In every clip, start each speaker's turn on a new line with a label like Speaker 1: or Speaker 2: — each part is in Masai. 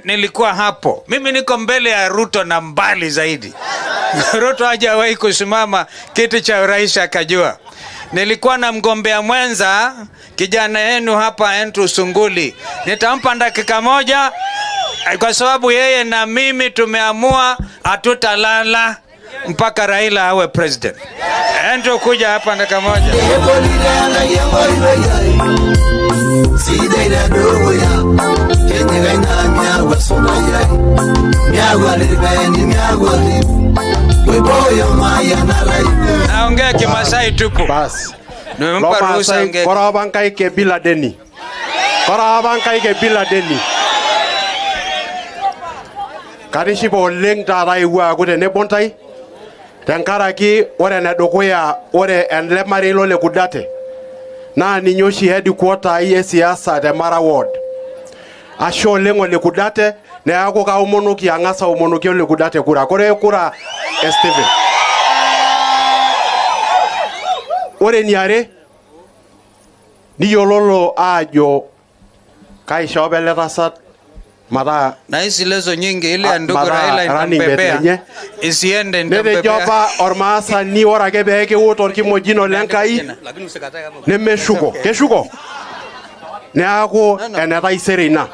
Speaker 1: Nilikuwa hapo. Mimi niko mbele ya Ruto na mbali zaidi. Ruto hajawahi kusimama kiti cha urais akajua. Nilikuwa na mgombea mwenza kijana yenu hapa Andrew Sunguli. Nitampa dakika moja kwa sababu yeye na mimi tumeamua hatutalala mpaka Raila awe president. Andrew, kuja hapa dakika moja. Naongea Kimasai tupu.
Speaker 2: Bas.
Speaker 1: Nimempa ruhusa ongea.
Speaker 2: Korobankai ke bila deni. Korobankai ke bila deni. Katishipa oleng taata eewuo aaku tenebo ntae tenkaraki ore enedukuya ore ele marei lo Lekudate naa ninye oshi headquarter ai e siasa te Mara Ward. Ashe oleng Olekudate, neeku kaomonoki ang'as aomonoki Olekudate kura. Kore kura e Stephen. Ore eniare niyiololo aajo kaisho apa ele tasat mataa
Speaker 1: na hizi lezo nyingi ile ya ndugu
Speaker 2: mataa
Speaker 1: Raila
Speaker 2: running mate
Speaker 1: nitampepea
Speaker 2: lenye.
Speaker 1: Isiende
Speaker 2: Netejo
Speaker 1: nitampepea.
Speaker 2: apa ormaasani ore ake pee kiut orkimojino le Nkai nemeshuko. Keshuko? Neeku enetaisere ina.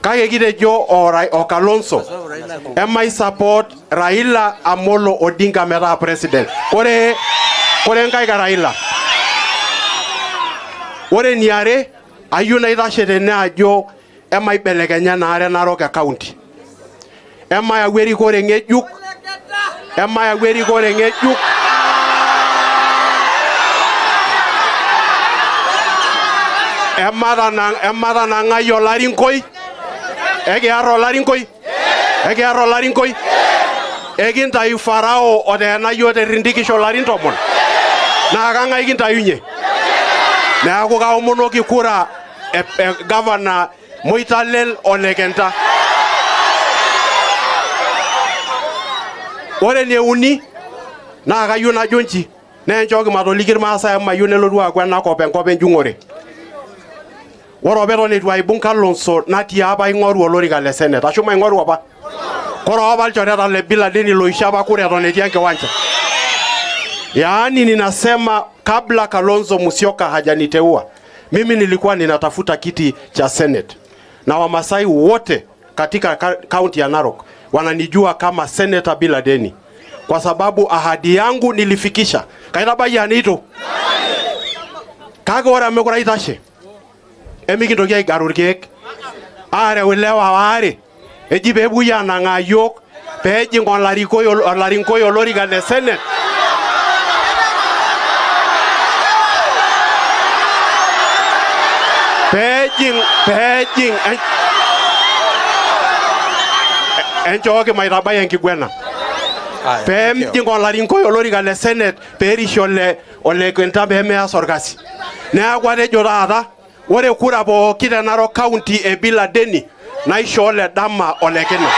Speaker 2: Kake kitejo o Kalonzo emai support Raila Amolo Odinga metaa president. Ore ore nkaik e Raila. Ore eniare ayieu naitashe tene ajo emaibelekenya enaare Narok e county. Emayau erikore ng'ejuk, emayau erikore ng'ejuk. Ematanang'ai olarinkoi. Ekiar olarinkoi. Ekiar olarinkoi. Ekintayu Farao oteena yiok terindikisho larin 10. Naa kang'ae kintayunye? Neeku kaomonoki kura e gavana Moitalel Ole Kenta. Ore eneuni naa kayieu najo nji naa enchooki matoliki irmaasai amu mayieu nelotu aaku enakop enkop enjung'ore. Ore apa eton eitu aibung Kalonzo natii apa aing'oru olorika le senate. Ashu maing'oru apa. Kore apa ilchoreta le Bila Deni loisho apa kura eton etii enkiwanja. Yaani ninasema kabla Kalonzo Musyoka hajaniteua, mimi nilikuwa ninatafuta kiti cha Senate. Na Wamasai wote katika kaunti ya Narok wananijua kama Senator Bila Deni. Kwa sababu ahadi yangu nilifikisha. Kaitabayia nitu. Kake ore amu mekure aitashe. Emikintoki aigaru irkeek. Aareu ilewa waare. Eji peepuoi anang'aa yiok peejing olarinkoi olorika le Senate. Peejing enchooki maitabai enkiguena. Peejing olarinkoi olorika le Senate peerishe Ole Kenta peemeas orkasi. Neeku atejo taata ore kura pooki te Narok County e Bila Deni naishoo Ledama Ole Kina.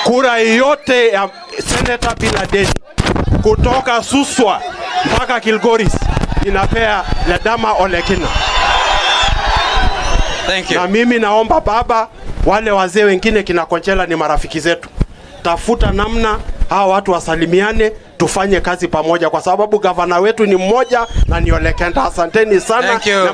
Speaker 2: Kura yote ya Senator Bila Deni kutoka Suswa mpaka Kilgoris inapea Ledama Ole Kina.
Speaker 1: Thank you.
Speaker 2: Na mimi naomba baba, wale wazee wengine kina Konchela ni marafiki zetu. Tafuta namna hawa watu wasalimiane, tufanye kazi pamoja kwa sababu gavana wetu ni mmoja na ni Ole Kenta. Asanteni sana.
Speaker 1: Thank you.